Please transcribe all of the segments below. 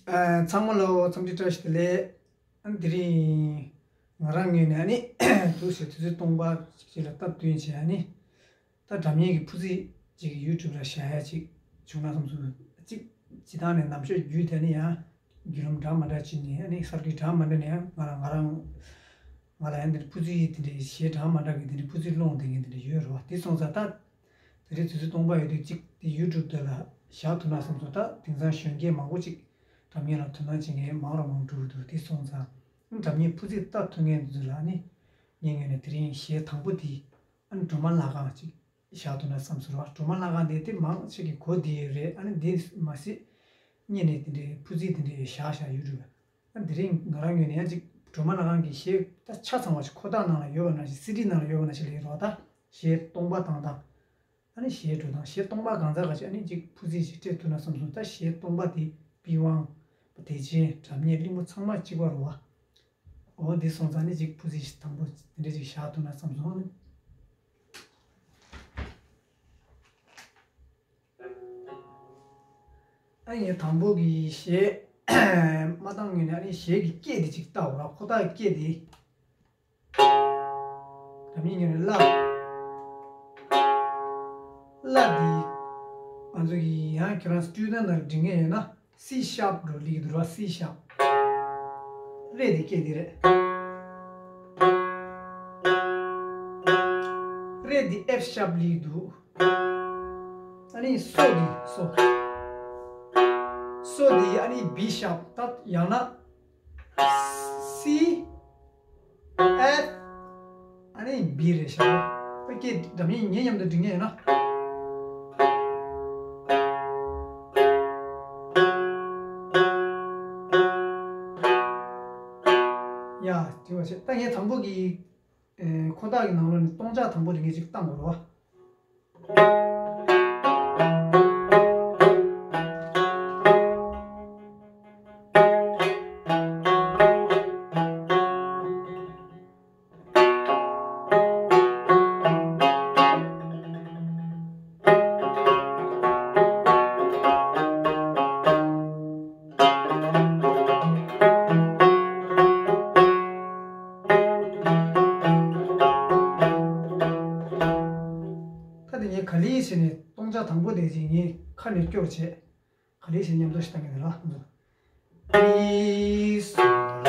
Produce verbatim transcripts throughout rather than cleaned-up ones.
ཚང་མ་ལ་འཚམས་འདྲི་བཀྲ་ཤིས་བདེ་ལེགས། དེ་རིང་ང་རང་ངོས་ནས་ཨ་ནི་འདུག་སེ་དུས་ཚོད་སྟོང་པ་ཞིག་ལ་སྟབས་བསྟུན་བྱས་ཨ་ནི། ད་སྒྲ་སྙན་གྱི་འཕུར་ཚིག་ཅིག་ཡུ་ཊུབ་ལ་བཞག་ཡ་ཅིག་བྱུང་ན་བསམ་སོང་། ཅིག་སྤྱིར་བཏང་ནས་ནམ་ཞོགས་བརྒྱུད་དེ་ནི་ཡང་བརྒྱུད་ལམ་འདྲ་མ་འདྲ་ཅིག་ནས་ཨ་ནི་གསར་འགྱུར་འདྲ་མ་འདྲ་ནས་ཡང་ང་རང་ང་རང་ང་ལ་ཡང་འདི་འདྲ་འཕུར་ཚིག་དེ་འདྲའི་གཞས་འདྲ་མ་འདྲ་གི་དེ་འདྲའི་འཕུར་ཚིག་སློང་དེ་ངས་དེ་འདྲ་ཡོད་རེད་བ། དེ་སོང་ཙང་ད་དེ་རིང་དུས་ཚོད་སྟོང་པ་ཡོད་དུས་ཅིག་དེ་ཡུ་ཊུབ་དེ་ལ་བཞག་ཐུབ་ན་བསམ་སོང་། ད་དེང་སང་གཞོན་སྐྱེས་མང་པོ་ཅིག་སྒྲ་སྙན་ལ་དོ་སྣང་བྱེད་མཁན་མང་རུ་མང་འགྲོ་གི་འདུག་དེ་སོང་ཙང་སྒྲ་སྙན་འཕུར་ཚིག་ལྟ་ཐུབ་མཁན་དེ་ཚོ་ལ་ནི་ངའི་ངོས་ནས་དེ་རིང་གཞས་དང་པོ་དེ་ཨ་ནི་སྒྲོལ་མ་ལྷ་ཁང་ཅིག་བཞག་ཐུབ་ན་བསམ་སོང་བ། སྒྲོལ་མ་ལྷ་ཁང་དེ་དེ་མང་ཆེ་གི་གོ་བདེ་ཡོད་རེད། ཨ་ནི་དེ་མ་ཟད་སྔོན་ནས་དེ་འདྲའི་འཕུར་ཚིག་དེ་འདྲའི་བཞག་བཞག་ཡོད་རེད། ཨ་དེ་རིང་ང་རང་ངོས་ནས་ཡང་ཅིག་སྒྲོལ་མ་ལྷ་ཁང་གི་གཞས་ད་ཆ་ཚང་བ་ཞིག་ཁོ་ཐག་ནང་ལ་ཡོད་པ་ནང་བཞིན་སི་ཌི་ནང་ལ་ཡོད་པ་ནང་བཞིན་ལས་རོགས་ད་གཞས་སྟོང་པ་དང་དང་ཨ་ནི་གཞས་འགྲོ་སྟངས་གཞས་སྟོང་པ་གང་ཚ་ག་ཅིག་ཨ་ནི་ཅིག་འཕུར་ཚིག་ཅིག་སྤྲད་ཐུབ་ན་བསམ་སོང་། ད་གཞས་སྟོང་པ་དེ་པི་ཝང་བདེ་ཆེན་སྒྲ་སྙན་གླིང་བུ་ཚང་མ་གཅིག་པ་རེད་བ། འོ་འདི་སོང་ཙང་ནི་ཅིག་འཕུར་ཚིག་དང་པོ་དེ་འདྲ་ཅིག་བཞག་ཐུབ་ན་བསམ་སོང་། ཨ་ཡི་དང་པོ་གི་གཞས་མ་བཏང་ངེས་ནས་ཨ་ནི་གཞས་ཀྱི་སྐད་དེ་ཅིག་བལྟ་བ་ར། ཁོ་ཐག་སྐད་དེ་ད་མི་ངེས་ནས་ལ་ལ་དེ་ང་ཚོ་གི་ཡང་ཁྱེད་རང་སི་ཊུ་ཌི་ཡོ་ནང་འབྲི་མཁན་ཡོད་ན། སི་ཤརབ་འགྲོ་ལིག་འདུག་ར། སི་ཤརབ། རེད་དེ་སྐད་དེ་རེད། རེད་དེ་ཨེཕ་ཤརབ་ལིག་འདུག་ཨ་ནི་སོ་དེ་སོ། སོ་དེ་ཨ་ནི་བི་ཤརབ་ད་ཡང་ན་སི། ཨེཕ། ཨ་ནི་བི་རེད་ཤག་ད་སྐད་སྒྲ་སྙན་ངའི་མཉམ་དུ་འབྲི་མཁན་ཡོད་ན། ཡ། དེ་བ་བྱས། ད་ངས་དང་པོ་གི་ཨེ། ཁོ་ཐག་གི་ནང་ལོགས་ནས་སྟོང་ཆ་དང་པོ་དེ་ངས་ཅིག་བཏང་དགོས་རེད་བ། ད་དེ་ངས་ག་ལེར་བྱས་ནས་སྟོང་ཆ་དང་པོ་དེ་ཅིག་ངས་ཁ་ནས་སྐྱོར་བྱས། ག་ལེར་བྱས་མཉམ་དུ་ཞིག་བཏང་གི་འདུག་ལ། མི་སོ་ལ་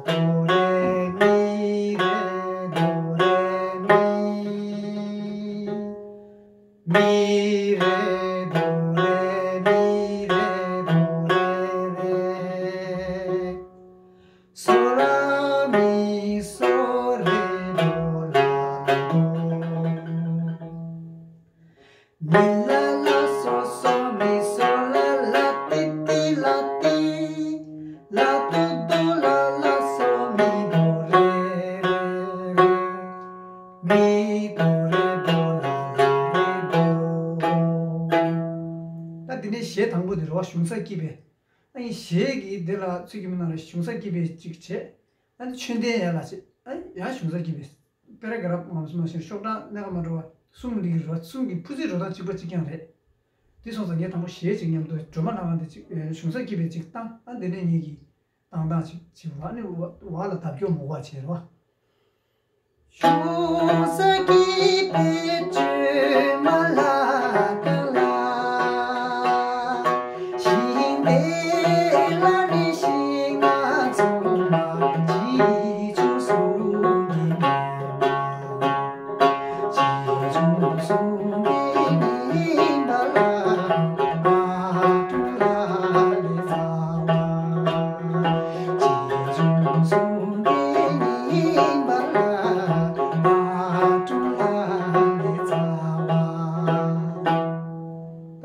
དོ་རེ་མི་རེ་དོ་རེ་མི། མི་རེ་དོ་རེ་མི་རེ་དོ་རེ་རེ། སོ་ལ་མི་སོ་རེ་དོ་ལ་ལ་དོ། མི་ལ་ལ་སོ་སོ་མི་སོ་ལ་ལ་ཏི་ཏི་ལ་ཏི། ལ་དོ་དོ་ལ་ལ་སོ་མི་དོ་རེ་རེ། མི་དོ་རེ་དོ་ལ་ལ་རེ་དོ། ད་འདི་ནས་གཞས་དང་པོ་དེ་རེད་བ། གཞུང་ས་སྐྱིད་པའི། ཨ་ཡིན་གཞས་ཀྱི་འདི་ལ་ཚིག་གི་མི་ནང་ལ་གཞུང་ས་སྐྱིད་པའི་གཅིག་བྱས། ཨ་ནི་ཆོས་ལྡན་ཡ་ལ་བྱས། ཨ་ཡང་གཞུང་ས་སྐྱིད་པའི། པེ་ར་གྷ་རབ་ངོ་མ་ཞིག་ཤོག་གྲངས་སྣ་ཁ་མ་འགྲོ་བ་གསུམ་ལིག་རེད་བ། གསུམ་གྱི་འཕུར་ཚིག་འགྲོ་སྟངས་གཅིག་པ་གཅིག་རྐྱང་རེད། དེ་སོང་ཙང་ངས་དང་པོ་གཞས་གཅིག་མཉམ་དུ་སྒྲོལ་མ་ལྷ་ཁང་དེ་གཅིག་གཞུང་ས་སྐྱིད་པའི་གཅིག་བཏང་། ཨ་འདི་ནས་ངེད་ཀྱིས་བཏང་སྟངས་གཅིག་བྱེད་བ། ཨ་ནི་བ་ལ་བརྡབ་སྐྱོར་མོ་བ་བྱས་རེད་བ། གཞུང་ས་སྐྱིད་པའི་སྒྲོལ་མ་ལྷ་ཁང་ལ། ཞིང་འདི་ལ་ནི་ཞིང་ང་ཚོ་མ་གཅིག་ཆུ་སུ་གི་མེ་མ། ད་ག་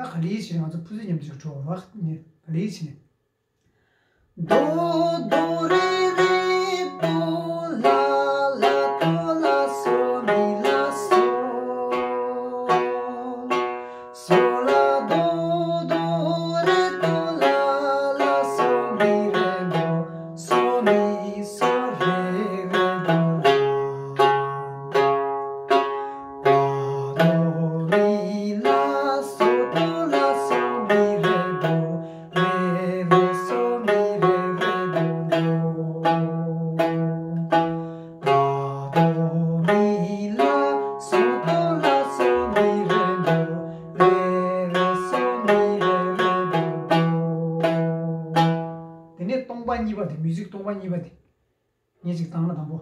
ལེར་བྱས་ནས་ང་ཚོ་འཕུར་ཚིག་མཉམ་དུ་ཅིག་འགྲོ་བ་རེད་བ། ག་ལེར་བྱས་ནས། དོ་དོ་རེ་རེ་དོ་ལ་ལ་དོ་ལ་སོ་མི་ལ་སོ། སོ་ལ་དོ་དོ་རེ་དོ་ལ་ལ་སོ་མི་རེ་དོ། སོ་མི་སོ་རེ་རེ་དོ་ལ། དོ་མི་ལ་སོ་དོ་ལ་སོ་མི་རེ་དོ། རེ་རེ་སོ་ པ་གཉིས་པ་དེ། མིའུ་ཛིག་སྟོང་པ་གཉིས་པ་དེ། ངས་ཅིག་བཏང་ན། དང་པོ།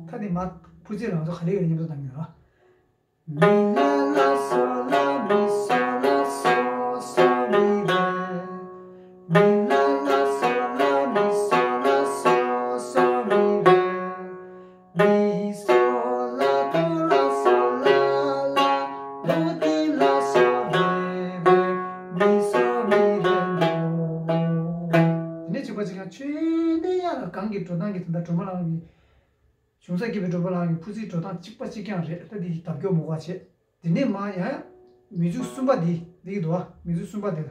ད་དེ་མ་ཕུ་ཚིག་རང་ཚོ་ག་ལེ་ཡོད་མཉམ་དུ་བཏང་གི་ཡོད་ར། མི་ལ་ལ་སོ་ལ་མི་སོ་ལ་སོ་སོ་མི་རེད། མི་ལ་ལ་སོ་ལ་མི་སོ་ལ་སོ་སོ་མི་རེད། མི་སོ་ལ་དོ་ལ་སོ་ལ་ལ་དོ་དི་ལ་སོ་རེད་རེད། མི་སོ་མི་རེད་འདུག་དེ་ནས་གཅིག་པ་གཅིག་རྐྱང་། ཆོས་དེ་ཡང་གང་གི་འགྲོ་སྟངས་ཀྱི་དོན་དག་སྒྲོལ་མ་ལགས་ཀྱི། གཞུང་ས་སྐྱིད་པའི་སྒྲོལ་མ་ལགས་ཀྱི་ཕུ་ཚིག་འགྲོ་སྟངས་གཅིག་པ་གཅིག་རྐྱང་རེད། ད་འདི་ལྡབ་སྐྱོར་མོ་ག་བྱེད། དེ་ནས་མ་ཡང་མིའུ་ཛིག་གསུམ་པ་འདི་འདི་འདུག་བ། མིའུ་ཛིག་གསུམ་པ་འདི་ལ།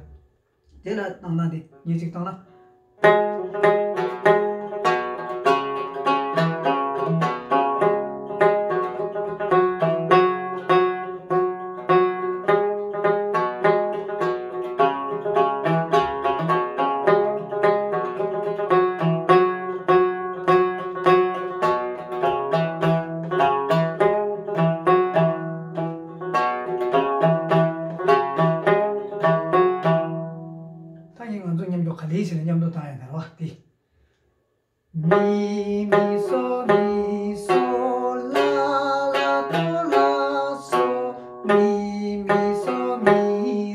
དེ་ལ་བཏང་ན་འདི་ངས་གཅིག་བཏང་ན། ད་ཡིན། ང་ཚོ་མཉམ་དུ་ག་ལེ་བྱས་ནས་མཉམ་དུ་བཏང་ཡ་ད་ར་བ་དེ། མི་མི་སོ་མི་སོ་ལ་ལ་དོ་ལ་སོ། མི་མི་སོ་མི་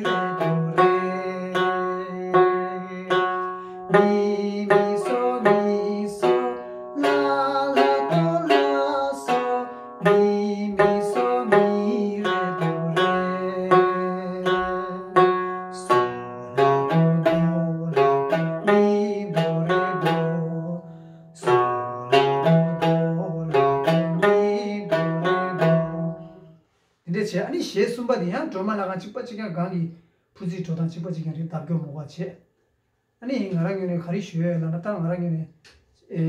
རེད་དོ་རེད། མི་མི་སོ་མི་སོ་ལ་ལ་དོ་ལ་སོ། མི་མི་སོ་མི་རེད་དོ་རེད། སོ་ལ་དོ་དོ་ལ་དོ་མི་དོ་རེད་དོ། སོ་ལ་དོ་དོ་ལ་དོ་མི་དོ་རེད་དོ། དེ་འདྲས་བྱས། ཨ་ནི་གཞས་གསུམ་པ་དེ་ཡང་སྒྲོལ་མ་ལགས་གང་གཅིག་པ་གཅིག་རྐྱང་། གང་གི་ཕུ་ཚིག་འགྲོ་སྟངས་གཅིག་པ་གཅིག་རྐྱང་རེད། ལྡབ་སྐྱོར་མོ་ག་བྱེད། ཨ་ནི་ང་རང་ངོས་ནས་ག་རེ་ཞུ་ཡ་ཡོད་ལབ་ན། ད་ང་རང་ངོས་ནས་ཨེ་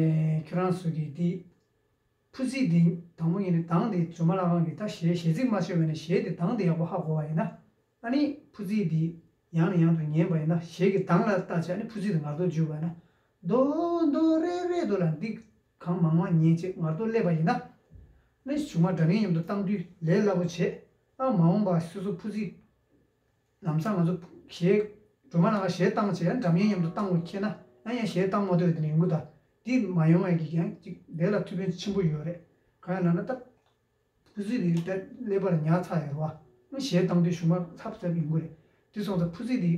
ཁྱོད་རང་ཚོ་གི་འདི་ཕུ་ཚིག་འདི་དང་པོ་ངོས་ནས་གདངས་དེ་སྒྲོལ་མ་ལགས་གང་གི་ད་གཞས་གཞས་ཚིག་མ་ཤེས་པ་ཡིན་ན་གཞས་དེ་གདངས་དེ་ཡག་པོ་ཧ་གོ་བ་ཡིན་ན། ཨ་ནི་ཕུ་ཚིག་འདི་ཡང་ནས་ཡང་དུ་ཉན་པ་ཡིན་ན། གཞས་ཀྱི་གདངས་ལ་བལྟས་བྱས་ཨ་ནི་ཕུ་ཚིག་འདི་ངར་གཏོང་བྱེད་པ་ཡིན་ན། དོ་དོ་རེད་རེད་དོ་ལ་འདི་གང་མང་མང་ཉན་བྱས་ངར་གཏོང་སླེབས་པ་ཡིན་ན། ཨ་ནི་གཞུག་མ་སྒྲ་སྙན་མཉམ་དུ་བཏང་དུས་ལས་སླ་པོ་བྱེད། ཨ་མ་འོངས་པ་སོ་སོ་ཕུ་ཚིག་ལམ་སང་ང་ཚོ་གཞས་སྒྲོལ་མ་ལགས་གཞས་བཏང་བྱས་སྒྲ་སྙན་མཉམ་དུ་བཏང་དགོས་ཁེལ་ན། ཨ་ཡང་གཞས་བཏང་མ་ཐུབ་པ་དེ་འདྲ་ཡོང་གི། ད་འདི་མ་ཡོང་བའི་གི་ཡང་ཅིག་དེ་ལ་ཐུགས་ཕན་ཆེན་པོ་ཡོད་རེད། གང་ཡིན་ལབ་ན་ད། ཕུ་ཚིག་དེ་ད་ཀླད་པ་ལ་ཉར་ཚར་ཡོད་རེད་བ། གཞས་བཏང་དུས་གཞུག་མ་ཚབ་ཚབ་ཡོང་གི་རེད། དེ་སོང་ཙང་ཕུ་ཚིག་དེ་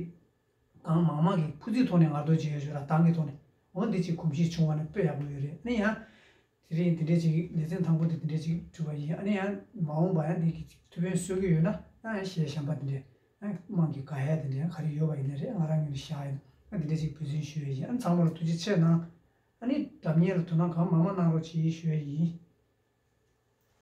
གང་མང་མང་གི་ཕུ་ཚིག་ཐོག་ནས་ངར་གཏོང་བྱེད་ཡ་ཡོད་ར། གདངས་ཀྱི་ཐོག་ནས། འོ་འདི་ཅིག་གོམས་གཤིས་བྱུང་བ་ན་དཔེ་ཡག་པོ་ཡོད་རེད། ཨ་ནི་ཡང་དེ་རིང་དེ་འདྲས་ཅིག་ལེ་ཚན་དང་པོ་དེ་དེ་འདྲས་ཅིག་གྲུབ་པ་ཡིན། ཨ་ནི་ཡང་མ་འོངས་པ་ཡང་འདི་གི་ཐུགས་ཕན་གསོས་ཀྱི་ཡོད་ན། ཨ་ཡང་གཞས་གཞན་པ་དེ་འདྲས། ཨ་དམངས་ཀྱི་དགའ་ཡ་དེ་འདྲས་ག་རེ་ཡོད་པ་ཡིན་ན་རེད། ང་རང་ངོས་ནས་བཞག་ཡིན། ཨ་འདི་འདྲས་ཅིག་འབད་བརྩོན་ཞུ་ཡ་ཡིན། ཨ་ཚང་མ་ལ་ཐུགས་རྗེ་ཆེ་གནང་། ཨ་ནི་སྒྲ་སྙན་ལ་དོ་སྣང་གང་མང་མང་གནང་རོགས་གྱིས་ཞུ་ཡ་ཡིན།